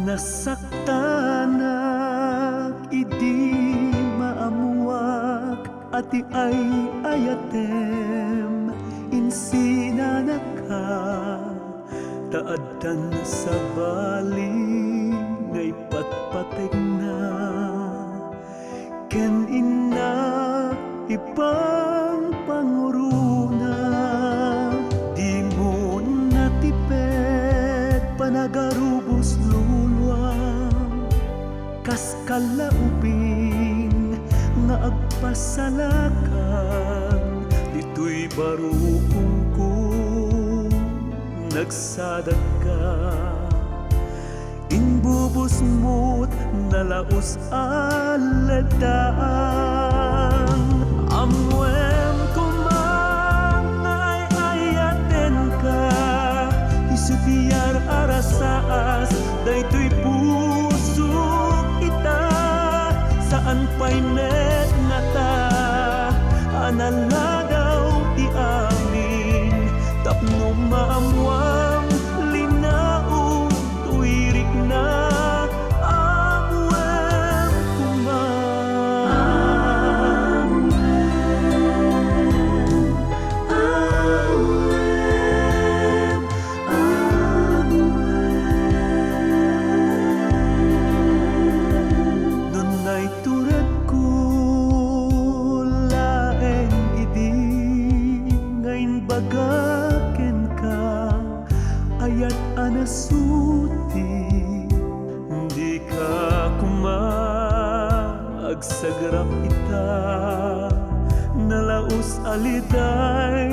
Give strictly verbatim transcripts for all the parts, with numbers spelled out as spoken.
Nasaktanak idi maammuak a ti ay-ayatem insinanaka, ta addan sabali nga ipatpategna. Ken innak ipangpangurona, dimo natiped panagarubos luluam. Kas kalaubing nga agpasalakan, ditoy barukongko nagsadakka. Imbubusmot nalaus a leddaang. Ammoem koma nga ay-ayatenka, isu ti yar a rasaas daytoy pusok ita. Saan pay met ngata a naladaw ti amin tapno maammuam, linaon toy rikna. Ammoem koma. Ammoem, ammoem, ammoem. No naituredko laeng idi nga imbaga kenka, ayat a nasuti, dika koma agsagrap ita. Nalaus a liday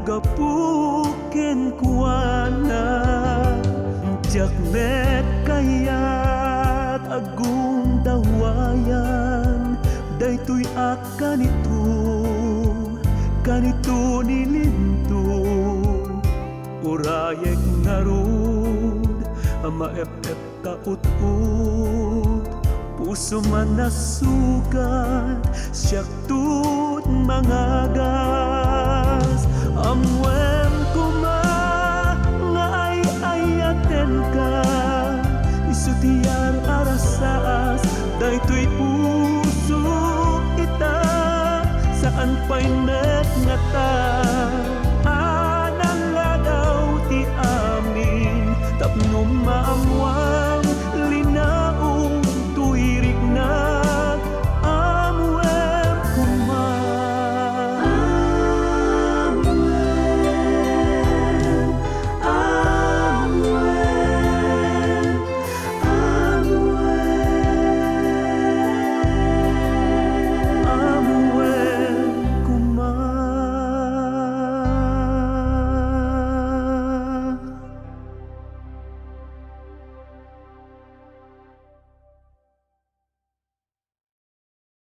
gapu kenkuana. Diak met kayat a gundawayam daytoy a kanito, kanito ni Lindo. Urayek ngarud a maep-ep ta ut-ut, pusom a nasugat, siak tut mangagas. Ammoem koma nga ay-ayatenka, isu ti yar a rasaas daytoy pusok ita. Saan pay met ngata a naladaw ti amin tapno maammoam.